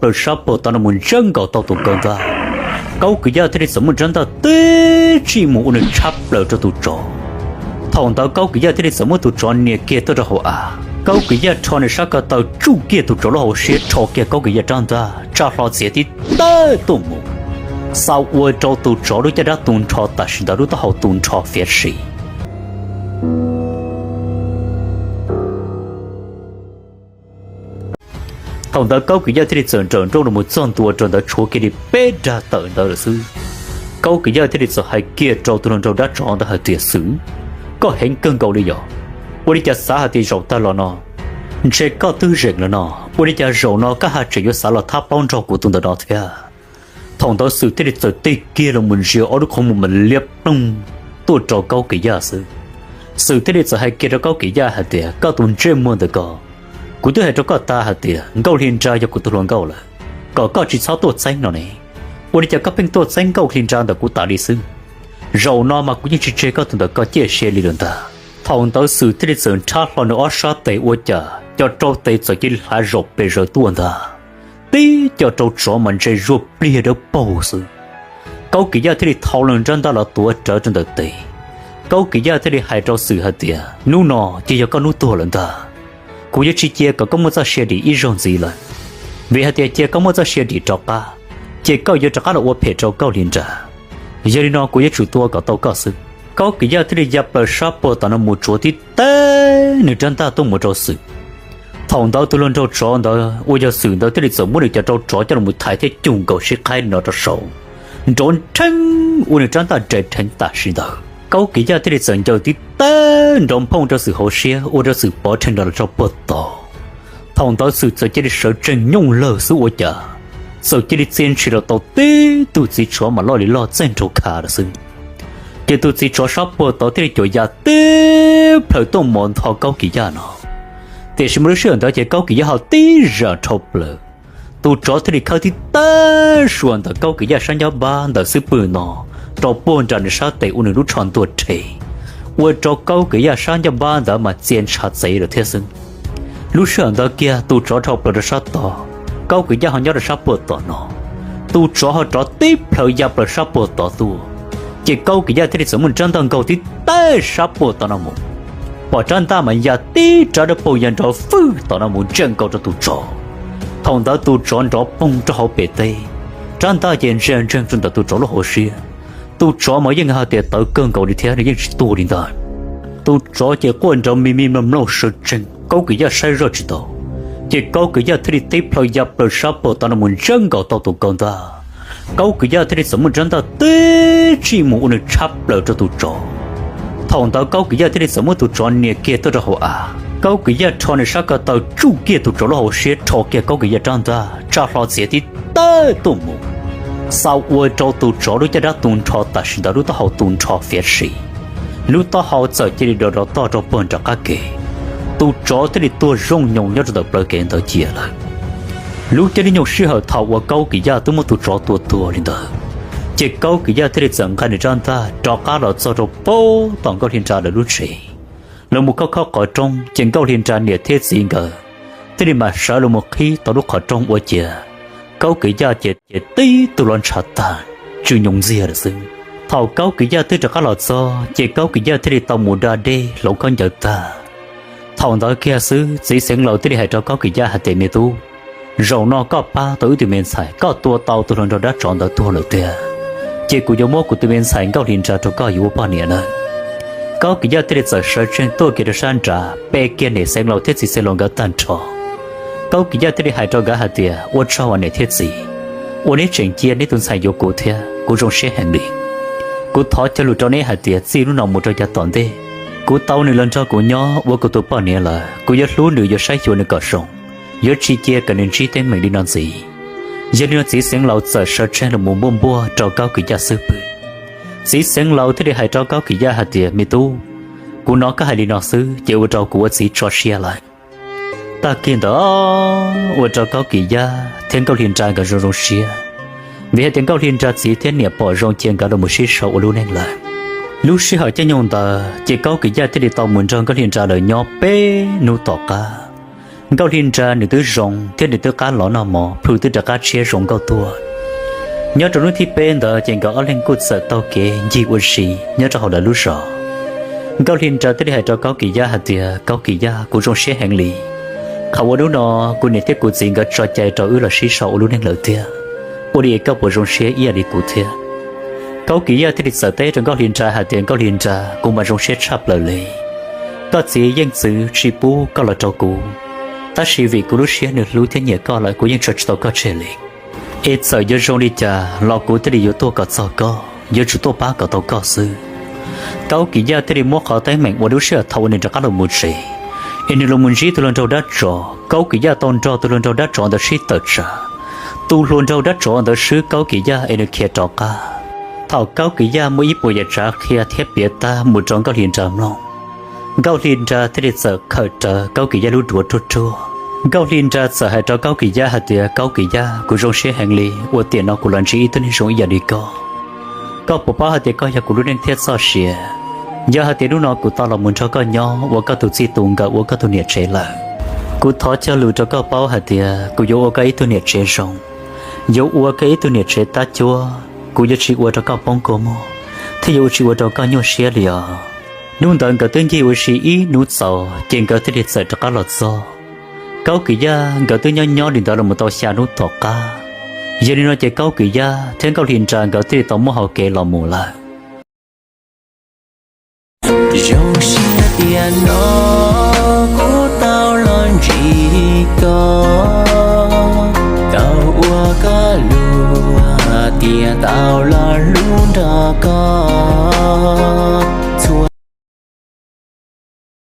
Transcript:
plaws sab puag tod no mus ntsawb nkaus tau tus kaw ntag. Kaub Kwv Yaj thiaj li txawm muaj rab ntaj tib tsij mus ua nws tshab plaws rau tus tsov. Thaum ntawd Kaub Kwv Yaj thiaj li txawm muab tus tsov nias kiag tuaj rau hauv av. Kaub Kwv Yaj rho nws sab ko taw tsuj kiag tus tsov lub hauv siab, rho kiag Kaub Kwv Yaj rab ntaj tsa hlo txiav tib tawb tuaj mus, xa ua rau tus tsov lub caj dab tu nrho tam sim ntawd, lub taub hau tu nrho fiav si. Thaum ntawd Kaub Kwv Yaj thiaj li txawm nrawm nrooj los mus txog ntua rau ntawd tshuav kiag li peb dag tawm ntawd lawm xwb. Kaub Kwv Yaj thiaj li txawm hais kiag rau tus hluas nraug dab tsov ntawd hais tias, Xwm, koj heev kawg nkaus li yom? Ua li cas xav hais tias zaum tag los no ntshe koj twb zeem lawm no, ua li cas zaum no koj haj tseem yuav xav los thab plaub nrog kuv tus ntawm no thiab? Thaum ntawd Xwm thiaj li txawm tig kiag los mus ntsia ob lub qhov muag mas liab ploog tuaj rau Kaub Kwv Yaj xwb. Xwm thiaj li txawm hais kiag rau Kaub Kwv Yaj hais tias, Koj tus ntsej muag ntawm ko, kuv twb hais rau koj tag hais tias Nkauj Hli Nra yog kuv tus hluas nkauj lawm, kom koj tsis txhob tuaj txeeb no ne. Ua li cas koj pheej tuaj txeeb Nkauj Hli Nra ntawm kuv tas li xwb? Zaum no mas kuv yeej tsis tseg koj tus ntawm ko ciaj sia li lawm ntag. Thaum ntawd Xwm thiaj li txawm nrhab hlo nws ob sab tes ua cas cov rau tes txawm cia li hlav zaum pes zaws tuaj ntag. Tib co rau tsov mas ntse zuaj pliag dawb paug xwb. Kaub Kwv Yaj thiaj li thau nws rab ntaj los tuav rawv rau ntawm tes. Kaub Kwv Yaj thiaj li hais rau Xwm hais tias, Hnub no ces yog koj hnub tuag lawm ntag. Kuv yuav tsis cia kom koj muaj txoj sia dim ib zaug ntxiv lawm, vim hais tias cia koj muaj txoj sia dim rov qab, ces koj yuav rov qab los ua phem rau Nkauj Hli Nra. Yog li no kuv yuav tsum tua kom tau koj xwb. Kaub Kwv Yaj thiaj li ya plaws sab puag tom no mus tsuav tib teg nws rab ntaj tuaj mus rau Xwm. Thaum ntawd tus hluas nraug tsov ntawd uas yog Xwm ntawd thiaj li txawm muab nws cov rau tsov coj los thaiv thiab cug nkaus sib qhaib no rau saud, nrov nrheeb ua nws rab ntaj nres dheev tam sim ntawd. Kaub Kwv Yaj thiaj li txawm ncaws tib teg nrov nphooj rau Xwm hauv siab ua rau Xwm pov rhees nrov los rau puag tod. Thaum ntawd Xwm txawm cia li sawv tsees nyooj lawg xwb ua cas txawm cia li txia ntshis los tau tib tug txiv tsov mas loj li loj txaij nraug khav lawm xwb. Ces tus txiv tsov sab puag tod thiaj li cuam ya tib plhaw tuaj mos ntho Kaub Kwv Yaj no. Tiam sis mas lub sij hawm ntawd ces Kaub Kwv Yaj ho tib zam dhau plaws, tus tsov thiaj li khawb tib teg sua ntawm Kaub Kwv Yaj sab ncaj npab ntawm xub pwg no rau puag nram nws sab tes ua nws lub tsho ntuag rhe, ua rau Kaub Kwv Yaj sab ncaj npab ntawd mas txia ntshav txev lawm thiab xwb. Lub sij hawm ntawd kiag tus tsov dhau plaws rau sab tod, Kaub Kwv Yaj ho nyob rau sab puag tom no, tus tsov ho rov tib plhaw ya plaws sab puag tod tuaj, ces Kaub Kwv Yaj thiaj li txawm muab rab ntaj nkaug tib teg sab puag tom no mus, pom rab ntaj mas ya tib rab dawb paug ya nrov fwj tom no mus ntsaj nkaus rau tus tsov. Thaum ntawd tus tsov nrov poog rau hauv pem teb, rab ntaj ces ntsia ntseeg rau ntawm tus tsov lub hauv siab. Tus tsov mas yeej hais tias tawv kawg nkaus li thiab nws yeej tsis tuag li ntag. Tus tsov ces quaj nrov me me mloog mloog sawv tsees, Kaub Kwv Yaj saib zoj tsis tau, ces Kaub Kwv Yaj thiaj li tib plhaw ya plaws sab puag tom no mus ntsawb nkaus tau tus kaw ntag. Kaub Kwv Yaj thiaj li txawm muab rab ntaj tib tsij mus ua nws tshab plaws rau tus tsov. Thaum ntawd Kaub Kwv Yaj thiaj li txawm muab tus tsov nias kiag tuaj rau hauv av. Kaub Kwv Yaj rho nws sab ko taw tsuj kiag tus tsov lub hauv siab, rho kiag Kaub Kwv Yaj rab ntaj tsa hlo txiav tib tawb tuaj mus, xa ua rau tus tsov lub caj dab tu nrho tam sim ntawd lub taub hau tu nrho fiav si, lub taub hau txawm cia li dov dov toj rau puag nram qab ke. Tus tsov thiaj li tuag zoo nyoos nyob rau ntawm plawv kev ntawd cia lawm. Lub caij lub nyoog sij hawm thaum uas Kaub Kwv Yaj twb muab tus tsov tua tuag li ntawd, ces Kaub Kwv Yaj thiaj li txawm nqa nws rab ntaj rov qab los txog rau puag tom Nkauj Hli Nra lawv lub tsev, los mus khob khob qhov rooj, ces Nkauj Hli Nra niam thiab txiv nkawd thiaj li mam sawv los mus qhib tau lub qhov rooj ua ciav Kaub Kwv Yaj ces tib tug los ntshav tag, tsw nyoos ntxiag lawm xwb. Thaum Kaub Kwv Yaj twb rov qab los txog ces Kaub Kwv Yaj thiaj li tau mus da dej hloov khaub ncaws tag. Thaum ntawd kiag xwb txiv Xeev Laus thiaj li hais rau Kaub Kwv Yaj hais tias, Me tub, zaum no koj pab tau wb tus me ntxhais, koj tua tau tus hluas nraug dab tsov ntawd tuag lawm tiag, ces kuv yuav muab kuv tus me ntxhais Nkauj Hli Nra rau koj yuav ua poj niam nawb. Kaub Kwv Yaj thiaj li txawm sawv tsees tuaj kiag rau sab nrad pe kiag niam Xeev Laus thiab txiv Xeev Laus nkawd tag nrho. Kaub Kwv Yaj thiaj li hais rau nkawd hais tias, Ua tsaug os niam thiab txiv, uas neb tseem cia neb tus ntxhais yuav kuv thiab, kuv zoo siab heev li. Kuv thov cog lus rau neb hais tias txij hnub no mus rau yav tom ntej, kuv tau nws los nrog kuv nyob ua kuv tus poj niam lawm, kuv yuav hlub nws, yuav saib xyuas nws kom zoo, yuav tsis cia kom nws ntsib teeb meem li no ntxiv. Yog li no txiv Xeev Laus txawm sawv tsees los mus npuaj npuaj rau Kaub Kwv Yaj xub pwg. Txiv Xeev Laus thiaj li hais rau Kaub Kwv Yaj hais tias, Me tub, kuv hnov koj hais li no xwb ces ua rau kuv ua txiv tso siab lawm. Tag kis ntawd ua rau Kaub Kwv Yaj thiab Nkauj Hli Nra nkawd zoo zoo siab, vim hais tias Nkauj Hli Nra txiv thiab niam pom zoo cia nkawd los mus sib sau ua lub neej lawm. Lub sij hawm caij nyoog ntawd ces Kaub Kwv Yaj thiaj li tau mus nrog Nkauj Hli Nra lawv nyob peb hnub tom qab. Nkauj Hli Nra nws twb zoo thiab nws twb qab los noj mov, plhu twb rov qab tshiab zoo nkauj tuaj. Nyob rau hnub thib peb ntawd ces nkawd ob leeg kuj txawm taug kev ncig ua si nyob rau hauv lawv lub zos. Nkauj Hli Nra thiaj li hais rau Kaub Kis Yaj hais tias, Kaub Kis Yaj, kuv zoo siab heev li. Qhov uas hnub no kuv niam thiab kuv txiv nkawd tso cai rau wb los sib sau ua lub neej lawm thiab, ua li koj puas zoo siab ib yam li kuv thiab? Kaub Kis Yaj thiaj li txawm teb rau Nkauj Hli Nra hais tias, Nkauj Hli Nra, kuv mas zoo siab tshaj plaws li. Koj txiv yeej txwv tsis pub koj los rau kuv, tab sis vim kuv lub siab nws hlub thiab nyiam koj lawm kuv yeej tso tsis tau koj tseg li. Es txawm yuav zoo li cas los kuv thiaj li yuav tuaj kom txog koj, yuav tsum tuaj pab kom tau koj xwb. Kaub Kis Yaj thiaj li muab qhov teeb meem ua lub sij hawm thaum uas nws rov qab los mus tsev, es nws los mus ntsib tus hluas nraug dab tsov. Kaub Kis Yaj tau nrog tus hluas nraug dab tsov ntawd sib tawm tsam. Tus hluas nraug dab tsov ntawd swb Kaub Kis Yaj es nws khiav rov qab. Thaum Kaub Kis Yaj muaj ib puas yam tsav qhia thiab piav tag mus rau Nkauj Hli Nra mloog, Nkauj Hli Nra thiaj li txawm khawm rawv Kaub Kis Yaj lub duav ruaj ruaj. Nkauj Hli Nra txawm hais rau Kaub Kis Yaj hais tias, Kaub Kis Yaj, kuv zoo siab heev li uas tiam no kuv los ntsib ib tug neeg zoo ib yam li koj. Koj puas paub hais tias koj yog kuv lub neej thiab txoj sia? Yog hais tias hnub no kuv tau los mus nrog koj nyob ua koj tus txij tus nkawm ua koj tus niam tsev lawm, kuv thov cog lus rau koj paub hais tias kuv yuav ua koj ib tug niam tsev zoo, yuav ua koj ib tug niam tsev tab cuab, kuv yuav tsis ua rau koj poob kua muag, thiab yuav tsis ua rau koj nyuaj siab li os. Hnub ntawd nkawd twb ncig ua si ib hnub txaus ces nkawd thiaj li txawm rov qab los txog. Kaub Kis Yaj nkawd twb nyob nyob li ntawd los mus tau xya hnub tom qab. Yog li no ces Kaub Kis Yaj thiab Nkauj Hli Nra nkawd thiaj li tau muaj hau kev los mus lawm. Zoo siab tiag no